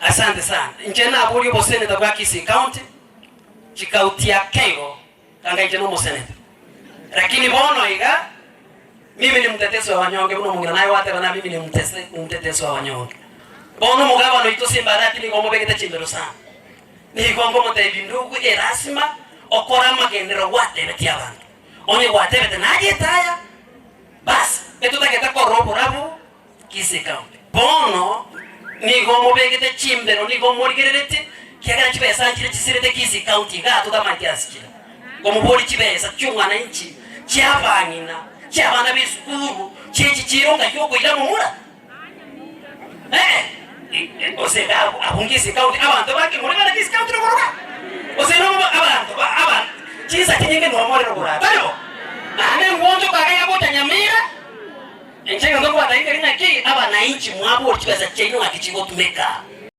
Asante sana. Inche naborie oboseneta bwa Kisii County, chikauti ake igo, kanga inche nomoseneta. Lakini bono iga, mimi ni mtetezi wa wanyonge buna omong'ina naye gwateba na mimi ni mtese mtetezi wa wanyonge. Bono omogabana oito Simba Arati nigo omobegete chimbero sana. Nigo ngomotebia ndugu erasima okore amagenderero gwatebetie abanto. Onye gwatebete naye etaya, bas etotagete korora oborabu Kisii County. Bono nigo omobegete chimbero, nigo omorigereretie, kiagera chibesa nchire chisirete Kisii County igaa totamanyeti ase chire. Ngomoborie chibesa chi'omwananchi, chi'abang'ina, chi'abana b'esukuru, chi'echi chire ng'ai okoira momura? Eh, gose iga abwo abwo Kisii County abanto ba ki more bana Kisii County rogoro igaa? Gose nobo abanto ba aba chinsa chinyinge nomorero bora, tari bo? Naende ngwonchoka iga yagocha Nyamira. Inche egento nkobataikeria naki abanainchi mwaborie chibesa chiaino ng'aki chigotumeka.